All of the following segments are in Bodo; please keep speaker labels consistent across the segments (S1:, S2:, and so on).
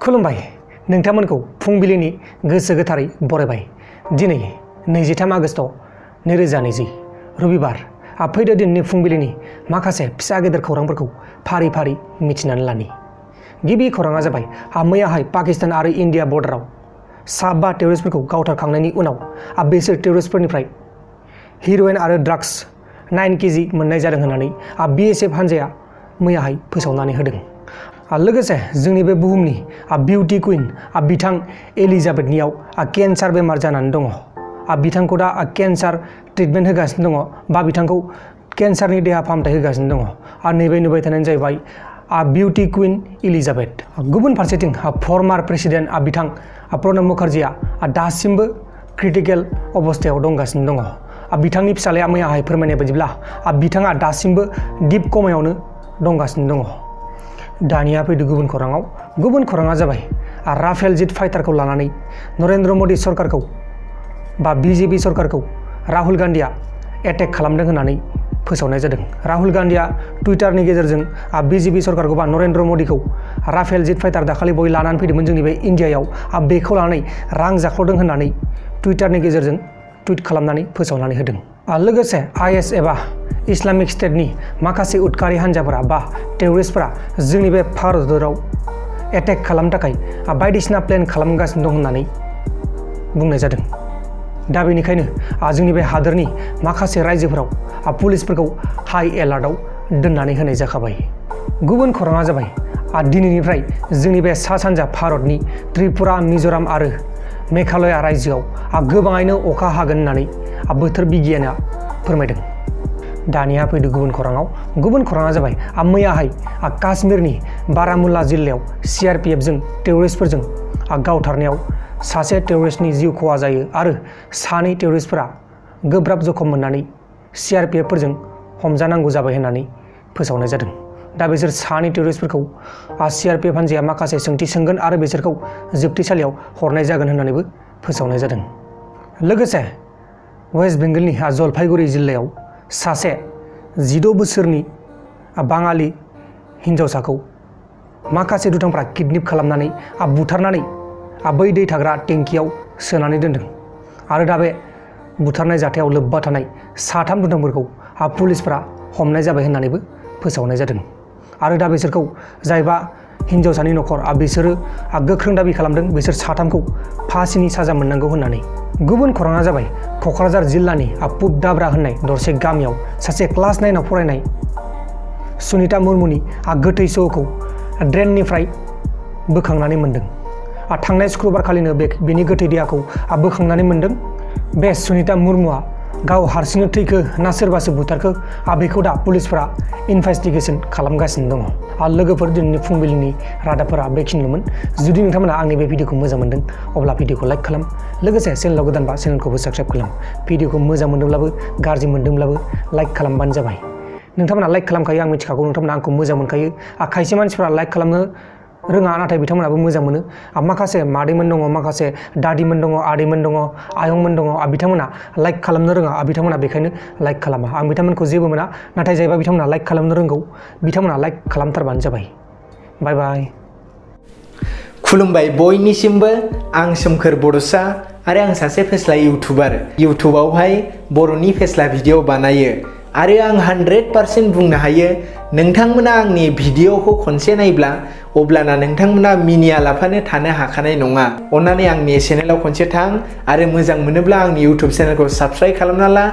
S1: खुलुमबाय नोंथांमोनखौ फुंबिलिनि गोसो गोथारै बरायबाय। दिनै 23 आगष्ट 2020 रबिबार। फैदो दिननि फुंबिलिनि माखासे फिसा गेदेर खौरांफोरखौ फारि फारि मिथिनानै लानि। गिबि खौराङा जाबाय मैयाहाय पाकिस्तान आरो इन्डिया बर्डाराव 5 टेररिस्टफोरखौ गावथारखांनायनि उनाव बेसोर टेररिस्टफोरनिफ्राय हिर'इन आरो ड्राग्स 9 केजि मोननाय जादों होननानै BSF हान्जाया मैयाहाय फोसावनानै होदों। लोगोसे जोंनि बे बुहुमनि बिउटि कुइन बिथां एलिजाबेथनियाव केन्सार बेमार जानानै दङ। बिथांखौ दा केन्सार ट्रिटमेन्ट होगासिनो दङ बा बिथांखौ केन्सारनि देहा फाहामथाय होगासिनो दङ। नैबे नुबाय थानायानो जाहैबाय बिउटि कुइन एलिजाबेथ। गुबुन फारसेथिं फर्मार प्रेसिडेन्ट बिथां प्रणब मुखार्जीआ दासिमबो क्रिटिकेल अबस्थायाव दंगासिनो दङ। बिथांनि फिसालाया मैयाहाय फोरमायनाय बायदिब्ला बिथाङा दासिमबो दिप कमायावनो दंगासिनो दङ। दानिया फैदो गुबुन खौराङाव। गुबुन खौराङा जाबाय राफेल जेट फाइटारखौ लानानै नरेन्द्र मोदी सरकारखौ बा BJP सरकारखौ राहुल गान्धीआ एटेक खालामदों होननानै फोसावनाय जादों। राहुल गान्धीआ टुइटारनि गेजेरजों BJP सरकारखौ बा नरेन्द्र मोदीखौ राफेल जेट फाइटार दाखालि बय लानानै फैदोंमोन जोंनि बे इन्डियायाव बेखौ लानानै रां जाख्ल'दों होननानै टुइटारनि गेजेरजों टुइट खालामनानै फोसावनानै होदों। लोगोसे IS एबा इस्लामिक स्टेटनि माखासे उदखारि हान्जाफोरा बा टेररिस्टफोरा जोंनि बे भारत हादराव एटेक खालामनो थाखाय बायदिसिना प्लेन खालामगासिनो दं होननानै बुंनाय जादों। दा बेनिखायनो जोंनि बे हादोरनि माखासे रायजोफोराव पुलिसफोरखौ हाइ एलार्टआव दोननानै होनाय जाखाबाय। गुबुन खौराङा जाबाय दिनैनिफ्राय जोंनि बे सा सानजा भारतनि त्रिपुरा मिज'राम आरो मेघालया रायजोआव गोबाङैनो अखा हागोन होननानै बोथोर बिगियाना फोरमायदों। दानिया फैदो गुबुन खौराङाव। गुबुन खौराङा जाबाय मैयाहाय काश्मीरनि बारामुल्ला जिल्लायाव CRPFजों टेररिस्टफोरजों गावथारनायाव सासे टेररिस्टनि जिउ खहा जायो आरो 2 टेररिस्टफोरा गोब्राब जखम मोननानै CRPFफोरजों हमजानांगौ जाबाय होननानै फोसावनाय जादों। दा बिसोर 2 टेररिस्टफोरखौ CRPF हान्जाया माखासे सोंथि सोंगोन आरो बिसोरखौ जोबथेसालियाव हरनाय जागोन होननानैबो फोसावनाय जादों। लोगोसे वेस्ट बेंगलनि जलपाइगुरि जिल्लायाव सासे 16 बोसोरनि बाङालि हिन्जावसाखौ माखासे दुथांफ्रा किडनेप खालामनानै बुथारनानै बै दै थाग्रा टेंकियाव सोनानै दोनदों आरो दा बे बुथारनाय जाथायाव लोब्बा थानाय 3 दुथांफोरखौ पुलिसफोरा हमनाय जाबाय होननानैबो फोसावनाय जादों। आरो दा बिसोरखौ जायबा हिन्जावसानि न'खर बिसोरो गोख्रों दाबि खालामदों बिसोर 3खौ फासिनि साजा मोननांगौ होननानै। गुबुन खौराङा जाबाय क'क्राझार जिल्लानि पुब दाब्रा होननाय दरसे गामियाव सासे क्लास 9आव फरायनाय सुनिता मुर्मुनि गोथै सह'खौ ड्रेननिफ्राय बोखांनानै मोन्दों। थांनाय शुक्रबार खालिनो बेनि गोथै देहाखौ बोखांनानै मोन्दों। बे सुनिता मुर्मुआ गाव हारसिंनो थैखो ना सोरबासो बुथारखो बेखौ दा पुलिसफोरा इनभेस्टिगेसन खालामगासिनो दङ। लोगोफोर दिनैनि फुंबिलिनि रादाबफोरा बेखिनिल'मोन। जुदि नोंथांमोना आंनि बे भिडिअखौ मोजां मोनदों अब्ला भिडिअखौ लाइक खालाम। लोगोसे चेनेलाव गोदानबा चेनेलखौबो साबस्क्राइब खालाम। भिडिअखौ मोजां मोनदोंब्लाबो गाज्रि मोनदोंब्लाबो लाइक खालामबानो जाबाय। नोंथांमोना लाइक खालामखायो आं मिथिखागौ नोंथांमोना आंखौ मोजां मोनखायो। खायसे मानसिफोरा लाइक खालामनो रोङा नाथाय बिथांमोनाबो मोजां मोनो। माखासे मादैमोन दङ, माखासे दादिमोन दङ, आदैमोन दङ, आयंमोन दङ बिथांमोना लाइक खालामनो रोङा बिथांमोना बेखायनो लाइक खालामा। आं बिथांमोनखौ जेबो मोना नाथाय जायबा बिथांमोना लाइक खालामनो रोंगौ बिथांमोना लाइक खालामथारबानो जाबाय। बाय बाय।
S2: खुलुमबाय बयनिसिमबो। आं सोमखोर बड'सा आरो आं सासे फेस्ला इउटुबार। इउटुबावहाय बर'नि फेस्ला भिडिअ बानायो आरो आं 100% बुंनो हायो नोंथांमोना आंनि भिडिअखौ खनसे नायब्ला अब्लाना नोंथांमोना मिनिया लाफानो थानो हाखानाय नङा। अन्नानै आंनि चेनेलाव खनसे थां आरो मोजां मोनोब्ला आंनि इउटुब चेनेलखौ साबस्क्राइब खालामना ला।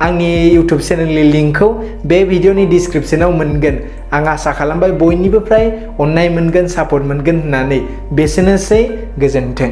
S2: आंनि इउटुब चेनेलनि लिंकखौ बे भिडिअनि डिसक्रिपसनाव मोनगोन। आं आसा खालामबाय बयनिबो फ्राय अननाय मोनगोन, सापर्ट मोनगोन होननानै। बेसेनोसै, गोजोन्थों।